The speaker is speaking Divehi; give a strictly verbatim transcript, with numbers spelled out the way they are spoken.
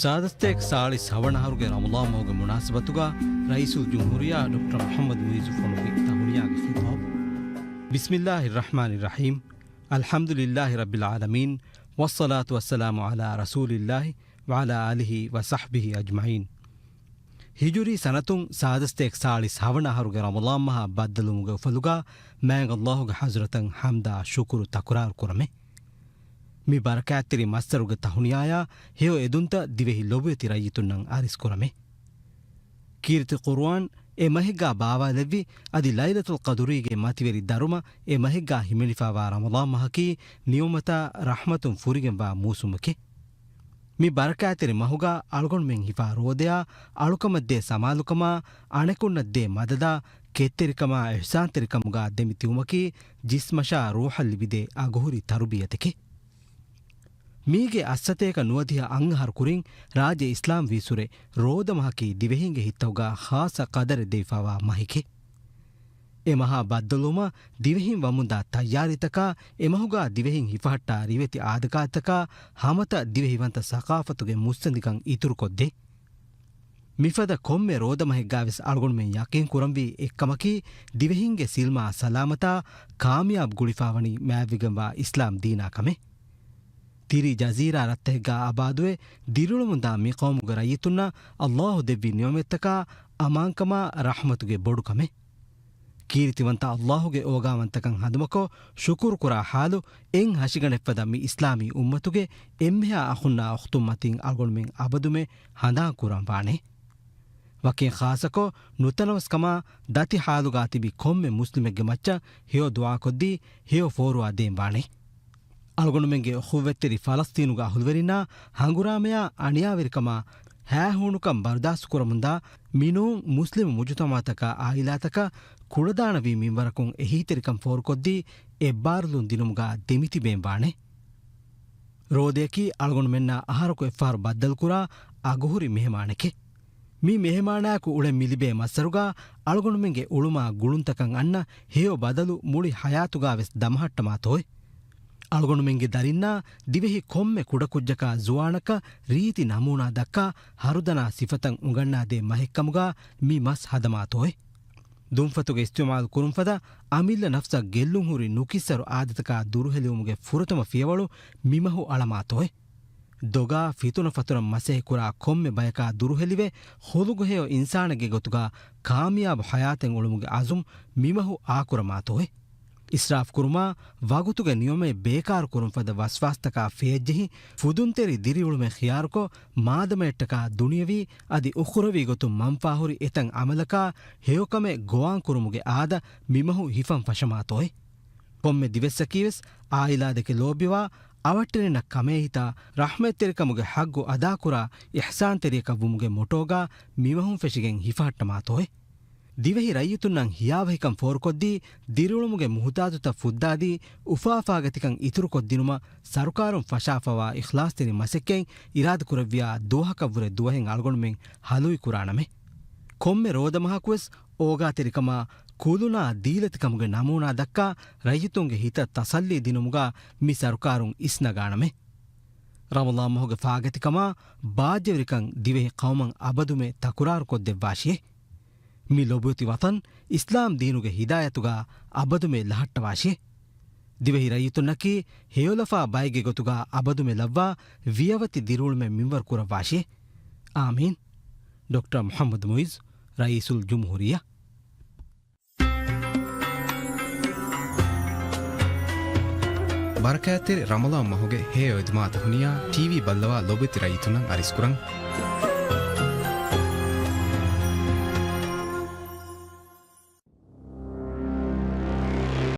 ސާދަސްތޭކަ ސާޅީސް ހަވަނަ އަހަރުގެ ރަމަޟާން މަހުގެ މުނާސަބަތުގަ ރައީސުލްޖުމްހޫރިއްޔާ ޑޮކްޓަރ މުޙައްމަދު މުޢިއްޒު ފޮނުއްވި ތަހުނިޔާގެ ޚިޠާބު. بسم الله الرحمن الرحيم. الحمد لله رب العالمين. والصلاة والسلام على رسول الله وعلى آله وصحبه أجمعين. ހިޖުރީ ސަނަތުން ސާދަސްތޭކަ ސާޅީސް ހަވަނަ އަހަރުގެ ރަމަޟާން މަހާ ބައްދަލުވުމުގެ އުފަލުގަ މާތް ﷲ ގެ ޙަޟްރަތަށް ޙަމްދާ ޝުކުރު ތަކުރާރު ކުރަމޭ. މި ބަރަކާތްތެރި މައްސަރުގެ ތަހުނިޔާޔާ ހެޔޮ އެދުންތައް ދިވެހި ލޮބުވެތި ރައްޔިތުންނަށް އަރިސް ކުރަމޭ. ކީރިތި ޤުރުއާން އެ މަހެއްގާ ބާވާލެއްވި އަދި ލައިލަތުލް ޤަދުރީގެ މަތިވެރި ދަރުމަ އެ މަހެއްގާ ހިމެނިފައިވާ ރަމަޟާން މަހަކީ ނިޢުމަތާ ރަޙްމަތުން ފުރިގެންވާ މޫސުމެކޭ. މި ބަރަކާތްތެރި މަހުގާ އަޅުގަނޑުމެން ހިފާ ރޯދަޔާ، އަޅުކަމަށްދޭ ސަމާލުކަމާ، އަނެކުންނަށްދޭ މަދަދާ، ކެތްތެރިކަމާ އިޙްސާންތެރިކަމުގާ ދެމިތިއުމަކީ ޖިސްމަށާ ރޫޙަށް ލިބިދޭ އަގުހުރި ތަރުބިޔަތެކޭ. މީގެ އަށްސަތޭކަ ނުވަދިހަ އަށް އަހަރު ކުރިން ރާއްޖެ އިސްލާމް ވީއްސުރެ ރޯދަ މަހަކީ ދިވެހިންގެ ހިތްތަކުގާ ޚާއްޞަ ޤަދަރެއް ދެވިފައިވާ މަހެކޭ. އެ މަހާ ބައްދަލުވުމަށް ދިވެހިން ވަމުންދާ ތައްޔާރީތަކާ، އެ މަހުގާ ދިވެހިން ހިފަހައްޓާ ރިވެތި އާދަކާތްތަކާ، ހަމަތަ ދިވެހިވަންތަ ސަޤާފަތުގެ މުއްސަނދިކަން އިތުރުކޮށްދޭ. މިފަދަ ކޮންމެ ރޯދަމަހެއްގާވެސް އަޅުގަނޑުމެން ޔަޤީން ކުރަންވީ އެއްކަމަކީ، ދިވެހިންގެ ސިލްމާ ސަލާމަތާ ކާމިޔާބު ގުޅިފާވަނީ މާތްވެގެންވާ އިސްލާމް ދީނާ ކަމޭ. ތިރި ޖަޒީރާ ރަށްތަކެއްގާ އަބާދުވެ، ދިރިއުޅެމުންދާ މި ޤައުމުގެ ރައްޔިތުންނަށް ﷲ ދެއްވި ނިޢުމަތްތަކާ އަމާންކަމާ ރަޙްމަތުގެ ބޮޑުކަމޭ. ކީރިތިވަންތަ ﷲ ގެ އޯގާވަންތަކަން ހަނދުމަކޮށް، ޝުކުރު ކުރާ ޙާލު، އެއް ހަށިގަނޑެއްފަދަ މި އިސްލާމީ އުއްމަތުގެ އެންމެހާ އަޚުންނާ އުޚްތުން މަތީން އަޅުގަނޑުމެން އަބަދުމެ ހަނދާން ކުރަން ވާނެ. ވަކިން ޚާއްޞަކޮށް، ނުތަނަވަސްކަމާ ދަތި ޙާލުގާ ތިބި ކޮންމެ މުސްލިމެއްގެ މައްޗަށް ހެޔޮ ދުޢާކޮށްދީ، ހެޔޮ ފޯރުވާ ދޭން ވާނެ. އަޅުގަނޑުމެންގެ އުޚުއްވަތްތެރި ފަލަސްޠީނުގެ އަހުލުވެރިންނާ ހަނގުރާމަޔާ އަނިޔާވެރިކަމާ ހައިހޫނުކަން ބަރުދާސްތު ކުރަމުންދާ މިނޫން މުސްލިމު މުޖުތަމަޢުތަކާ އާއިލާތަކަށް ކުޅަދާނަވީ މިންވަރަކުން އެހީތެރިކަން ފޯރުކޮށްދީ، އެއްބާރުލުން ދިނުމުގާ ދެމިތިބޭން ވާނެ. ރޯދަޔަކީ އަޅުގަނޑުމެންނާ އަހަރަކު އެއްފަހަރު ބައްދަލުކުރާ އަގުހުރި މެހެމާނެކޭ. މި މެހެމާނާއެކު އުޅެން މި ލިބޭ މައްސަރުގާ އަޅުގަނޑުމެންގެ އުޅުމާ ގުޅުންތަކަށް އަންނަ ހެޔޮ ބަދަލު މުޅި ޙަޔާތުގާވެސް ދަމަހައްޓަމާތޯއޭ. އަޅުގަނޑުމެންގެ ދަރިންނާ ދިވެހި ކޮންމެ ކުޑަކުއްޖަކާ ޒުވާނަކަށް ރީތި ނަމޫނާ ދައްކާ ހަރުދަނާ ސިފަތައް އުނގަންނާދޭ މަހެއްކަމުގާ މި މަސް ހަދަމާތޯއޭ. ދުންފަތުގެ އިސްތިޢުމާލު ކުރުންފަދަ އަމިއްލަ ނަފްސަށް ގެއްލުންހުރި ނުކިއްސަރު އާދަތަކާ ދުރުހެލިވުމުގެ ފުރަތަމަ ފިޔަވަޅު މިމަހު އަޅަމާތޯއޭ. ދޮގާ ފިތުނަ ފަތުރަށް މަސައްކަތްކުރާ ކޮންމެ ބަޔަކާ ދުރުހެލިވެ، ޚުލުޤު ހެޔޮ އިންސާނެއްގެ ގޮތުގާ ކާމިޔާބު ޙަޔާތެއް އުޅުމުގެ ޢަޒުމް މިމަހު އާކުރަމާތޯއޭ. އިސްރާފު ކުރުމާ، ވަގުތުގެ ނިޢުމަތް ބޭކާރު ކުރުން ފަދަ ވަސްވާސްތަކާ ފެޔަށްޖެހި، ފުދުންތެރި ދިރިއުޅުމެއް ޚިޔާރުކޮށް، މާދަމައެއްޓަކާ ދުނިޔަވީ އަދި އުޚްރަވީ ގޮތުން މަންފާހުރި އެތައް ޢަމަލަކާ ހެޔޮކަމެއް ގޮވާން ކުރުމުގެ އާދަ މިމަހު ހިފަން ފަށަމާތޯއޭ. ކޮންމެ ދިވެއްސަކީވެސް ޢާއިލާދެކެ ލޯބިވާ، އަވަށްޓެރިންނަށް ކަމޭހިތާ، ރަޙްމަތްތެރިކަމުގެ ޙައްޤު އަދާކުރާ، އިޙްސާންތެރިޔަކަށް ވުމުގެ މޮޓޯގާ މިމަހުން ފެށިގެން ހިފަހައްޓަމާތޯއޭ. ދިވެހި ރައްޔިތުންނަށް ހިޔާވަހިކަން ފޯރުކޮށްދީ، ދިރިއުޅުމުގެ މުހުތާޖުތައް ފުއްދާދީ، އުފާ އުފާގަތިކަން އިތުރުކޮށްދިނުމަށް ސަރުކާރުން ފަށާފައިވާ އިޚްލާޞްތެރި މަސައްކަތް އިރާދަކުރެއްވިޔާ ދުވަހަކަށްވުރެ ދުވަހެއް އަޅުގަނޑުމެން ހަލުވި ކުރާނަމޭ. ކޮންމެ ރޯދަމަހަކުވެސް އޯގާތެރިކަމާ، ކުލުނާ ދީލަތިކަމުގެ ނަމޫނާ ދައްކާ، ރައްޔިތުންގެ ހިތަށް ތަސައްލީ ދިނުމުގާ މި ސަރުކާރުން އިސްނަގާނަމޭ. ރަމަޟާން މަހުގެ ފާގަތިކަމާ، ބާއްޖަވެރިކަން ދިވެހި ޤައުމަށް އަބަދުމެ ތަކުރާރުކޮށްދެއްވާށިއޭ. މި ލޮބުވެތި ވަޠަން އިސްލާމް ދީނުގެ ހިދާޔަތުގާ އަބަދުމެ ލަހައްޓަވާށިއޭ. ދިވެހި ރައްޔިތުންނަކީ ހެޔޮލަފާ ބައެއްގެ ގޮތުގާ އަބަދުމެ ލައްވާ ވިޔަވަތި ދިރިއުޅުމެއް މިންވަރު ކުރައްވާށިއޭ. އާމީން. ޑޮކްޓަރ މުޙައްމަދު މުޢިއްޒު، ރައީސުލް ޖުމްހޫރިއްޔާ. ބަރަކާތްތެރި ރަމަޟާން މަހުގެ ހެޔޮ އެދުމާ ތަހުނިޔާ ޓީވީ ބައްލަވާ ލޮބުވެތި ރައްޔިތުންނަށް އަރިސްކުރަން.